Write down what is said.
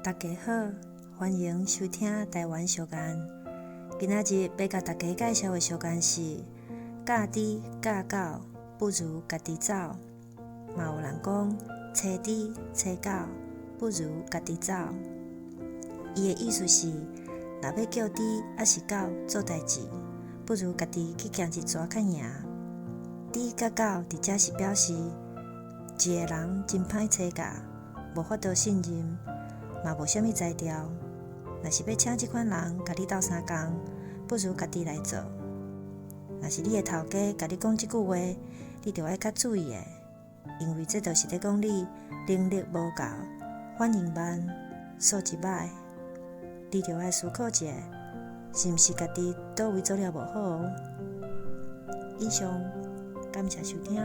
大家好，歡迎收聽台灣小間。今仔日欲共大家介紹的俗諺是：教豬教狗，不如家己走。嘛有人講，揣豬揣狗，不如家己走。伊的意思是，若欲叫豬抑是狗做代誌，不如家己去行一逝較贏。豬佮狗佇遮是表示一个人真歹揣教，無法度信任，嘛無啥物才調。若是欲請這款人共你鬥相共，不如家己來做。若是你的頭家共你講這句話，你著愛較注意的，因為這就是咧講你能力無夠，反應慢，素質䆀。你著愛思考一下，是毋是家己佗位做了無好？以上，感謝收聽。